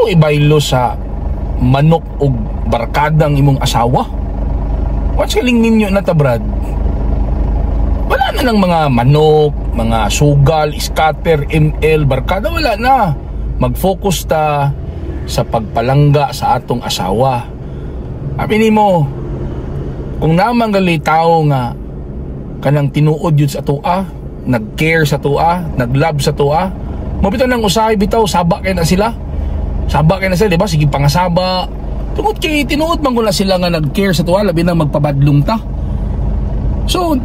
Nimo ibaylo sa manok og barkadang imong asawa. Once kaling ninyo na ta, Brad, wala na ng mga manok, mga sugal, scatter, ML, barkada, wala na. Mag-focus ta sa pagpalangga sa atong asawa. Sabi nimo, kung namang gali tao nga kanang tinuod yun sa atoa, nag-care sa atoa, nag-love sa atoa, mo bitaw nang usahay bitaw, saba kay na sila. Saba kay na sila, di ba? Sige pangasaba. Tungod kay tinuod man na sila nga nag-care sa atoa, labi na magpabadlong ta. So,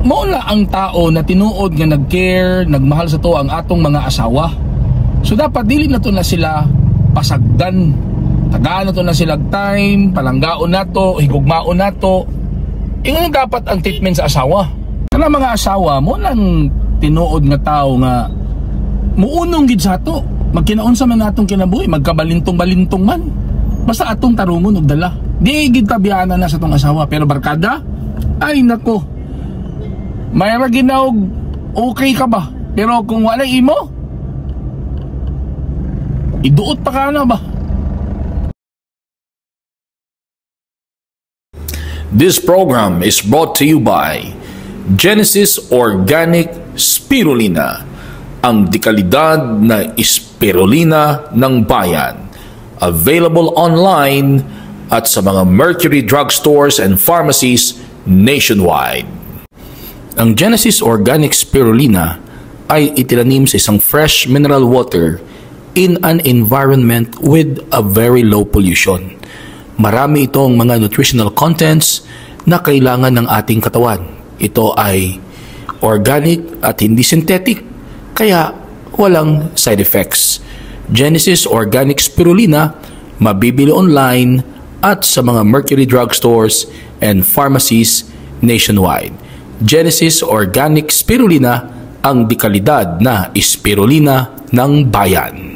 mao na ang tao na tinuod nga nag-care, nagmahal sa to ang atong mga asawa. So dapat dili na to na sila pasagdan. Tagaan na to na sila time, palanggaon nato, higugmaon nato. Ingon dapat ang treatment sa asawa. Kana mga asawa mo lang tinuod nga tao nga muunong gid sa ato. Magkinaunsa man natong kinabuhi, magkabalintong-balintong man. Basta atong tarungon og dala. Di gid tabianan na sa tong asawa, pero barkada, ay nako. May ra ginaog okay ka ba? Pero kung wala imo, iduot pa ka na ba? This program is brought to you by Genesis Organic Spirulina, ang dekalidad na spirulina ng bayan. Available online at sa mga Mercury drugstores and pharmacies nationwide. Ang Genesis Organic Spirulina ay itinanim sa isang fresh mineral water in an environment with a very low pollution. Marami itong mga nutritional contents na kailangan ng ating katawan. Ito ay organic at hindi synthetic, kaya walang side effects. Genesis Organic Spirulina, mabibili online at sa mga Mercury drugstores and pharmacies nationwide. Genesis Organic Spirulina, ang dekalidad na spirulina ng bayan.